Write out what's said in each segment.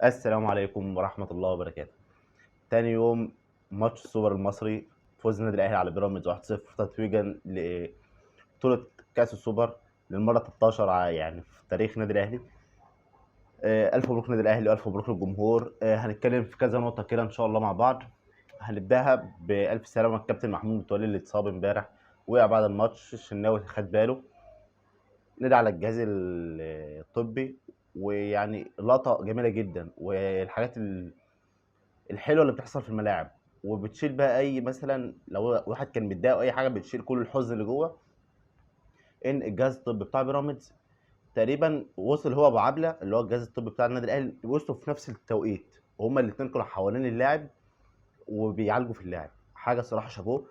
السلام عليكم ورحمة الله وبركاته. تاني يوم ماتش السوبر المصري، فوز النادي الأهلي على بيراميدز 1-0 تتويجا لبطولة كأس السوبر للمرة 13 يعني في تاريخ النادي الأهلي. ألف مبروك النادي الأهلي وألف مبروك للجمهور. هنتكلم في كذا نقطة كده إن شاء الله مع بعض. هنبدأها بألف سلامة الكابتن محمود متولي اللي اتصاب امبارح، وقع بعد الماتش، الشناوي خد باله، ندى على الجهاز الطبي، ويعني لقطة جميلة جدا، والحاجات الحلوة اللي بتحصل في الملاعب وبتشيل بقى أي مثلا لو واحد كان متضايق أو أي حاجة، بتشيل كل الحزن اللي جوه. إن الجهاز الطبي بتاع بيراميدز تقريبا وصل هو أبو عبلة اللي هو الجهاز الطبي بتاع النادي الأهلي، وصلوا في نفس التوقيت، وهما الاتنين كانوا حوالين اللاعب وبيعالجوا في اللاعب. حاجة صراحة شابوه،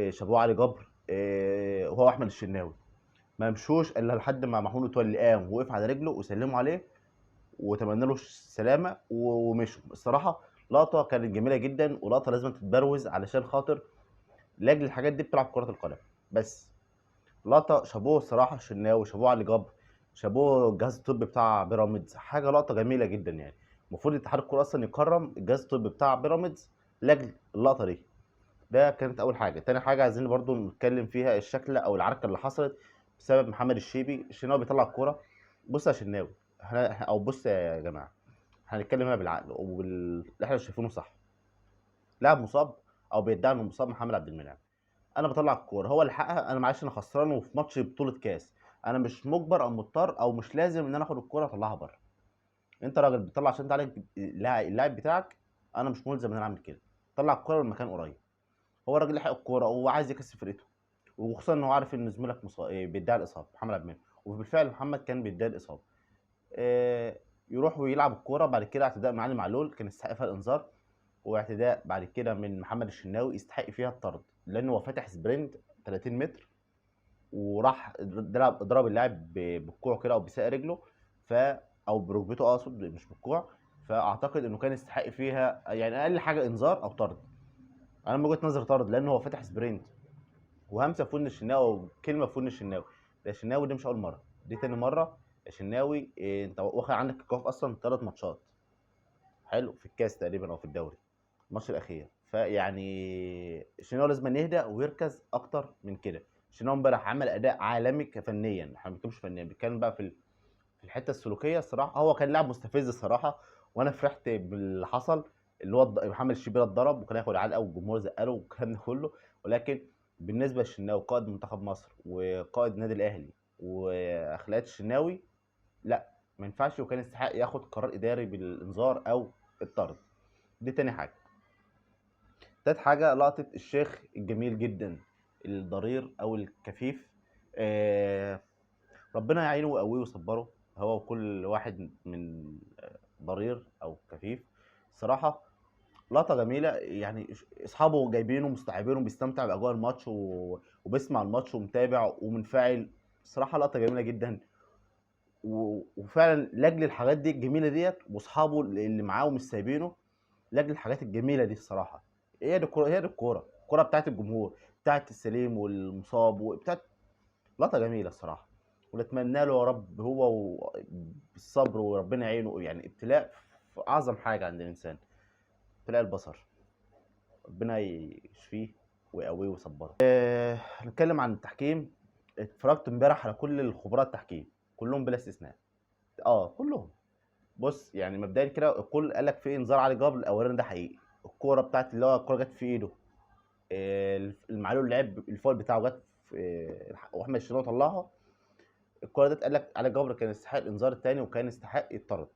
شابوه علي جبر، وهو أحمد الشناوي، ما مشوش إلا لحد ما محمود متولي قام ووقف على رجله وسلموا عليه وتمنى له السلامة ومشوا. الصراحة لقطة كانت جميلة جدا، ولقطة لازم تتبروز علشان خاطر لاجل الحاجات دي بتلعب كرة القدم. بس لقطة شابوه الصراحة الشناوي، شابوه علي جبر، شابوه الجهاز الطبي بتاع بيراميدز، حاجة لقطة جميلة جدا. يعني المفروض اتحاد الكورة أصلا يكرم الجهاز الطبي بتاع بيراميدز لاجل اللقطة دي. ده كانت أول حاجة. تاني حاجة عايزين برضو نتكلم فيها الشكل أو العركة اللي حصلت بسبب محمد الشيبي. الشناوي بيطلع الكورة، بص يا شناوي، أو بص يا جماعة، هنتكلم هنا بالعقل وبال اللي احنا شايفينه صح. لاعب مصاب أو بيدعي إنه مصاب، محمد عبد المنعم، أنا بطلع الكورة هو اللي حقها، أنا معلش أنا خسران وفي ماتش بطولة كاس، أنا مش مجبر أو مضطر أو مش لازم إن أنا آخد الكورة أطلعها بره. أنت راجل بتطلع عشان تعالج اللاعب بتاعك، أنا مش ملزم إن أنا أعمل كده. طلع الكورة من مكان قريب، هو الراجل لحق الكورة وهو عايز يكسب فرقته، وخصوصا إن هو عارف إن زميلك بيدعي الإصابة محمد عبد المنعم، وبالفعل محمد كان بيدعي الإصابة. يروح ويلعب الكورة بعد كده اعتداء من علي معلول كان يستحق فيها الإنذار، واعتداء بعد كده من محمد الشناوي يستحق فيها الطرد، لأنه هو فاتح sprint 30 متر وراح ضرب اللاعب بالكوع كده أو بساق رجله، أو بركبته أقصد، مش بالكوع. فأعتقد إنه كان يستحق فيها يعني أقل حاجة إنذار أو طرد. أنا من وجهة نظري طرد، لأنه هو فاتح sprint. وهمسة في ودن الشناوي، وكلمة في ودن الشناوي، ده الشناوي دي مش أول مرة، دي تاني مرة. الشناوي، أنت واخد عندك الكاف أصلاً 3 ماتشات حلو في الكاس تقريباً أو في الدوري الماتش الأخير. فيعني الشناوي لازم يهدأ ويركز أكتر من كده. الشناوي امبارح عمل أداء عالمي كفنياً، احنا ما بنتكلمش فنياً، بنتكلم بقى في الحتة السلوكية. الصراحة هو كان لاعب مستفز الصراحة، وأنا فرحت باللي حصل، اللي هو محمد الشيبي اتضرب وكان هياخد علقة والجمهور زقله والكلام ده كله. ولكن بالنسبة للشناوي قائد منتخب مصر وقائد النادي الأهلي وأخلاقيات الشناوي، لا ما ينفعش، وكان يستحق ياخد قرار إداري بالإنذار أو الطرد. دي تاني حاجة. تالت حاجة لقطة الشيخ الجميل جدا الضرير أو الكفيف، ربنا يعينه ويقويه ويصبره هو وكل واحد من ضرير أو كفيف. صراحة لقطة جميلة، يعني أصحابه جايبينه مستحبينه، بيستمتع بأجواء الماتش وبيسمع الماتش ومتابع ومنفعل. صراحة لقطة جميلة جدا، وفعلا لاجل الحاجات دي الجميلة ديت واصحابه اللي معاه ومش سايبينه، لاجل الحاجات الجميلة دي الصراحة. هي دي الكورة، هي دي الكورة، الكورة بتاعت الجمهور، بتاعت السليم والمصاب وبتاعت، لقطة جميلة الصراحة، ونتمنى له يا رب هو بالصبر وربنا يعينه. يعني ابتلاء في أعظم حاجة عند الإنسان، ابتلاء البصر، ربنا يشفيه ويقويه ويصبره. هنتكلم عن التحكيم. اتفرجت امبارح على كل الخبراء التحكيم كلهم بلا استثناء، كلهم. بص يعني مبدئيا كده الكل قال لك في انذار علي جبر الاولاني ده حقيقي، الكورة بتاعت اللي هو الكورة جت في ايده، المعلول لعب الفاول بتاعه جت في، واحمد الشناوي طلعها. الكورة دي قال لك علي جبر كان يستحق الانذار الثاني وكان يستحق يطرد،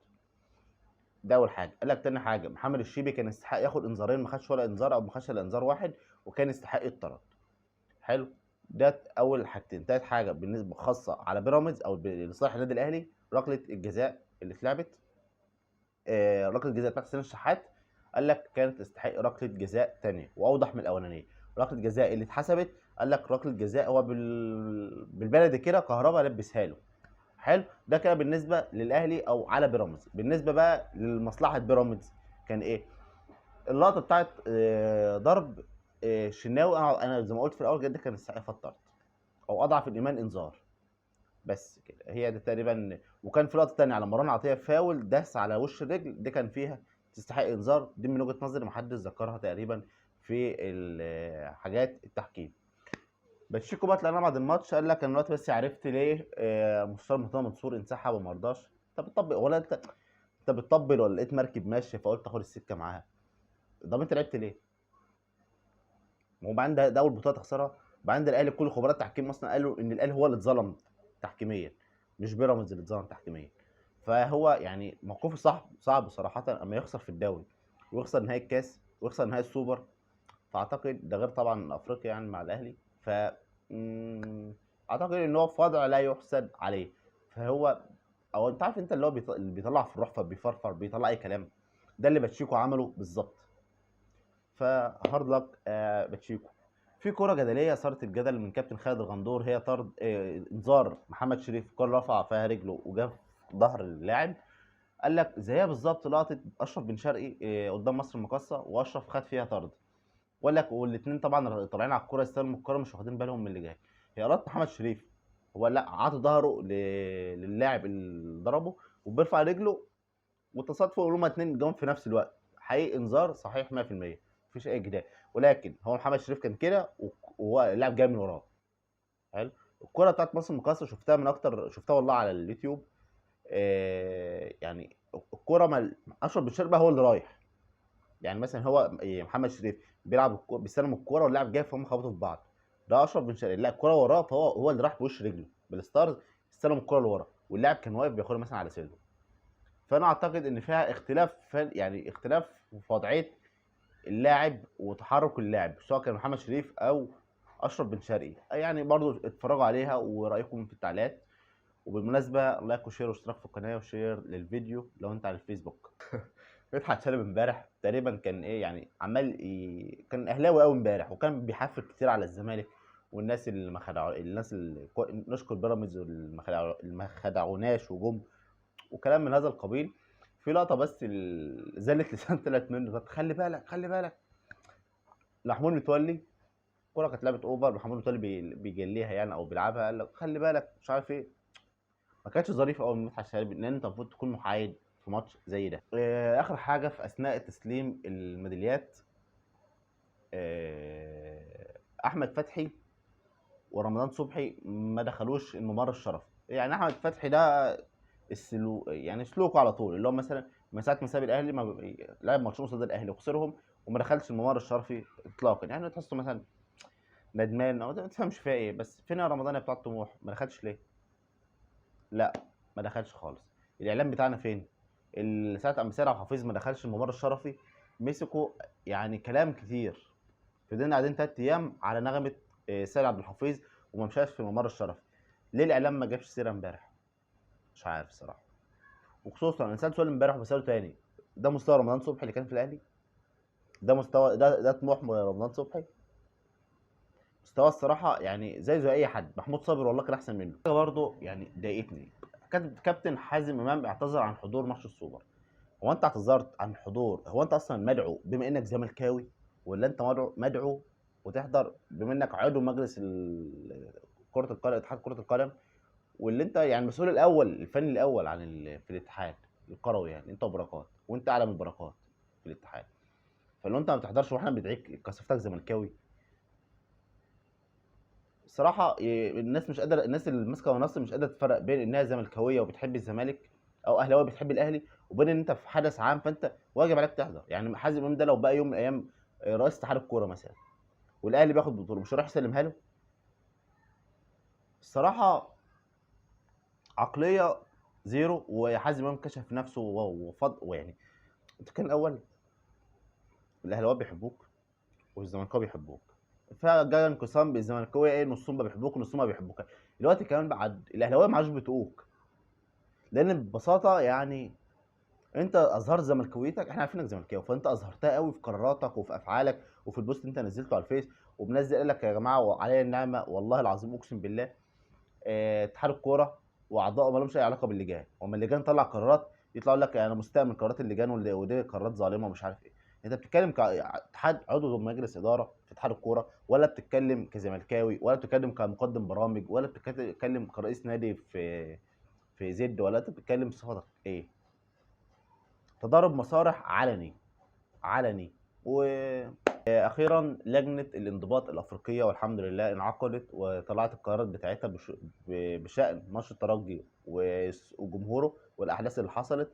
ده اول حاجة. قال لك تاني حاجة محمد الشيبي كان يستحق ياخد انذارين، ما خدش ولا انذار او ما خدش الا انذار واحد وكان يستحق يطرد. حلو، ده اول حاجتين. تالت حاجة بالنسبة خاصة على بيراميدز او لصالح النادي الاهلي، ركلة الجزاء اللي اتلعبت، ركلة الجزاء بتاعت حسين الشحات، قال لك كانت تستحق ركلة جزاء تانية واوضح من الاولانية. ركلة جزاء اللي اتحسبت قال لك ركلة جزاء هو بالبلدي كده كهربا لبسها له. حلو، ده كده بالنسبة للاهلي او على بيراميدز. بالنسبة بقى لمصلحة بيراميدز كان ايه اللقطة بتاعت، ضرب، الشناوي؟ انا زي ما قلت في الاول كده كان يستحق فيها الطرد او اضعف الايمان انذار. بس كده هي ده تقريبا. وكان في لقطة ثانية على مروان عطية، فاول داس على وش الرجل، دي كان فيها تستحق انذار، دي من وجهه نظري محدش ذكرها تقريبا في حاجات التحكيم. باتشيكو بقى طلعنا بعد الماتش قال لك انا دلوقتي بس عرفت ليه مستشار مرتضى منصور انسحب وما رضاش. انت بتطبق ولا انت بتطبل، ولا لقيت مركب ماشية فقلت اخد السكة معاها؟ طب انت لعبت ليه؟ وبعدين ده اول بطوله تخسرها. بعدين ده الاهلي كل خبراء التحكيم اصلا قالوا ان الاهلي هو اللي اتظلم تحكيميا، مش بيراميدز اللي اتظلم تحكيميا. فهو يعني موقفه صعب صعب صراحة، اما يخسر في الدوري ويخسر نهائي الكاس ويخسر نهائي السوبر، فاعتقد ده غير طبعا افريقيا يعني مع الاهلي. ف اعتقد ان هو في وضع لا يحسد عليه. فهو او انت عارف انت اللي هو اللي بيطلع في الروح فبيفرفر، بيطلع اي كلام، ده اللي باتشيكو عمله بالظبط. ف hard luck باتشيكو. في كرة جدلية صارت الجدل من كابتن خالد الغندور، هي طرد انذار محمد شريف، كرة رفع فيها رجله وجاب ظهر اللاعب. قال لك زيها بالظبط لقطة أشرف بن شرقي قدام مصر المقاصة، وأشرف خد فيها طرد. وقال لك والاثنين طبعا طالعين على الكرة يستلموا الكرة مش واخدين بالهم من اللي جاي. هي لقطة محمد شريف، هو لا عاطي ظهره للاعب اللي ضربه وبيرفع رجله، وتصادفوا هما الاثنين جم في نفس الوقت. حقيقي انذار صحيح 100%، مفيش اي جدال. ولكن هو محمد شريف كان كده وهو اللاعب جاي من وراه. حلو. الكرة بتاعت مصر المقاصة شفتها من اكتر، شفتها والله على اليوتيوب. يعني الكرة اشرف بن شرقي هو اللي رايح، يعني مثلا هو محمد شريف بيلعب بيستلم الكرة واللاعب جاي، فهم خبطوا في بعض. ده اشرف بن شرقي، لا الكرة وراه، فهو اللي راح بوش رجله بالستارز، استلم الكرة اللي ورا واللاعب كان واقف بياخدها مثلا على صدره. فانا اعتقد ان فيها اختلاف، يعني اختلاف في وضعية اللاعب وتحرك اللاعب، سواء كان محمد شريف او اشرف بن شرقي. يعني برضو اتفرجوا عليها ورايكم في التعليقات. وبالمناسبة like و share واشتراك في القناة و share للفيديو لو انت على الفيسبوك. مدحت شلبي امبارح تقريبا كان ايه يعني عمال كان اهلاوي قوي امبارح، وكان بيحفل كتير على الزمالك والناس اللي ما خدعوا، الناس اللي نشكر بيراميدز واللي ما خدعوناش وجم وكلام من هذا القبيل. في لقطة بس زلة لسان طلعت منه، طب خلي بالك خلي بالك محمود متولي، الكورة كانت لعبت over، محمود متولي بيجليها يعني او بيلعبها، قال لك خلي بالك مش عارف ايه. ما كانتش ظريفة قوي من مدحت شلبي، لان انت المفروض تكون محايد في ماتش زي ده. اخر حاجة في اثناء تسليم الميداليات، احمد فتحي ورمضان صبحي ما دخلوش الممر الشرفي. يعني احمد فتحي ده يعني سلوكه على طول، اللي هو مثلا من ساعة ما ساب الاهلي ما لعب ماتشين قصاد الاهلي وخسرهم وما دخلش الممر الشرفي اطلاقا. يعني تحسه مثلا ندمان او ما تفهمش فيها ايه. بس فين يا رمضان يا بتاع الطموح؟ ما دخلش ليه؟ لا ما دخلش خالص. الاعلام بتاعنا فين؟ ساعة ام سيد عبد الحفيظ ما دخلش الممر الشرفي، مسكوا يعني كلام كتير. فضلنا قاعدين 3 ايام على نغمة سيد عبد الحفيظ وما مشاش في الممر الشرفي. ليه الاعلام ما جابش سيره امبارح؟ مش عارف الصراحة. وخصوصا انا سالت سؤال امبارح وبساله تاني، ده مستوى رمضان صبحي اللي كان في الاهلي؟ ده مستوى ده طموح رمضان صبحي؟ مستوى الصراحة يعني زي اي حد. محمود صابر والله كان احسن منه. حاجة برضه يعني ضايقتني، كابتن حازم امام اعتذر عن حضور ماتش السوبر. هو انت اعتذرت عن حضور؟ هو انت اصلا مدعو بما انك زملكاوي، ولا انت مدعو وتحضر بما انك عضو مجلس كرة القدم، اتحاد كرة القدم، واللي انت يعني المسؤول الاول الفني الاول عن في الاتحاد الكروي، يعني انت وبركات، وانت اعلى من بركات في الاتحاد. فلو انت ما بتحضرش واحنا بندعيك كصفتك زملكاوي، الصراحة الناس مش قادرة، الناس اللي ماسكه منصة مش قادرة تفرق بين انها زملكاويه وبتحب الزمالك او اهلاويه بتحب الاهلي، وبين ان انت في حدث عام فانت واجب عليك تحضر. يعني حازم امام ده لو بقى يوم من الايام رئيس اتحاد الكورة مثلا والاهلي بياخد بطوله، مش هيروح يسلمها له؟ الصراحة عقلية زيرو. وحازم امام كشف نفسه وفض، ويعني انت كان الاول الاهلاوية بيحبوك والزملكاويه بيحبوك، فجاء انقسام بالزملكاويه، ايه نصهم ما بيحبوك ونصهم ما بيحبوك. دلوقتي كمان بعد الاهلاوية ما عادش بيطيقوك، لان ببساطة يعني انت اظهرت زملكاويتك، احنا عارفين انك زملكاوي، فانت اظهرتها قوي في قراراتك وفي افعالك وفي ال post اللي انت نزلته على الفيس، ومنزل قال لك يا جماعة وعليا النعمة والله العظيم اقسم بالله اتحاد الكورة واعضائه ما لهمش اي علاقة باللجان، وما اللجان طلع قرارات يطلع يقول لك انا مستاء من قرارات اللجان ودي قرارات ظالمه ومش عارف ايه. انت بتتكلم كاتحاد عضو مجلس ادارة في اتحاد الكورة، ولا بتتكلم كزملكاوي، ولا بتتكلم كمقدم برامج، ولا بتتكلم كرئيس نادي في زد، ولا انت بتتكلم بصفتك ايه؟ تضارب مصالح علني علني. واخيرا لجنة الانضباط الافريقية والحمد لله انعقدت وطلعت القرارات بتاعتها بشان ماتش الترجي وجمهوره والاحداث اللي حصلت،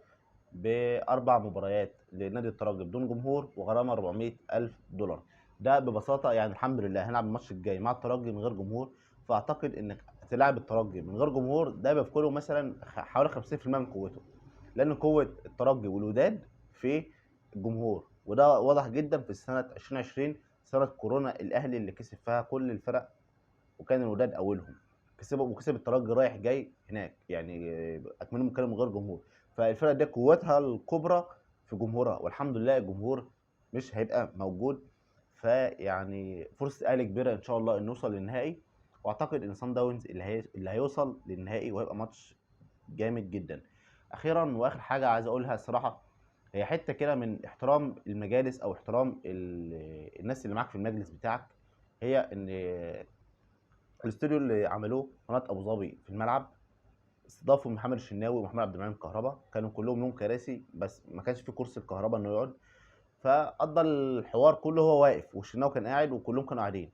ب4 مباريات لنادي الترجي بدون جمهور وغرامه $400,000. ده ببساطة يعني الحمد لله هنلعب الماتش الجاي مع الترجي من غير جمهور، فاعتقد انك تلعب الترجي من غير جمهور ده بيفقده مثلا حوالي 50% من قوته، لان قوة الترجي والوداد في الجمهور، وده واضح جدا في سنة 2020 سنة كورونا الاهلي اللي كسب فيها كل الفرق وكان الوداد اولهم، كسبوا وكسب الترجي رايح جاي هناك، يعني اكملهم كانوا من غير جمهور، فالفرق دي قوتها الكبرى في جمهورها، والحمد لله الجمهور مش هيبقى موجود. فيعني فرصة الاهلي كبيرة ان شاء الله ان نوصل للنهائي، واعتقد ان صن داونز اللي هيوصل للنهائي وهيبقى ماتش جامد جدا. اخيرا واخر حاجة عايز اقولها الصراحة، هي حتة كده من احترام المجالس او احترام الناس اللي معاك في المجلس بتاعك، هي ان الاستوديو اللي عملوه قناة ابو ظبي في الملعب استضافوا محمد الشناوي ومحمد عبد المنعم كهربا، كانوا كلهم لهم كراسي بس ما كانش في كرسي الكهرباء انه يقعد، فقضى الحوار كله هو واقف والشناوي كان قاعد وكلهم كانوا قاعدين،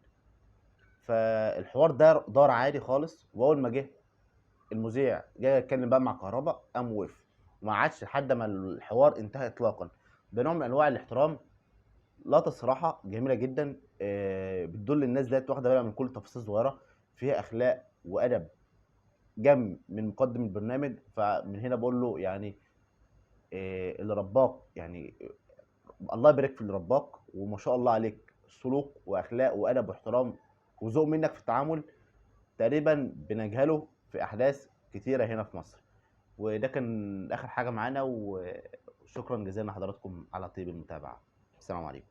فالحوار ده دار عادي خالص. واول ما جه المذيع جاي يتكلم بقى مع كهربا قام وقف وما عادش لحد ما الحوار انتهى اطلاقا. ده نوع من انواع الاحترام، لقطة الصراحة جميلة جدا، بتدل الناس ديت واخده بالها من كل تفاصيل صغيرة، فيها اخلاق وادب جم من مقدم البرنامج. فمن هنا بقول له يعني اللي رباك، يعني الله يبارك في اللي رباك، وما شاء الله عليك سلوك واخلاق وادب واحترام وذوق منك في التعامل تقريبا بنجهله في احداث كتيرة هنا في مصر. وده كان اخر حاجة معانا، وشكرا جزيلا لحضراتكم على طيب المتابعة. السلام عليكم.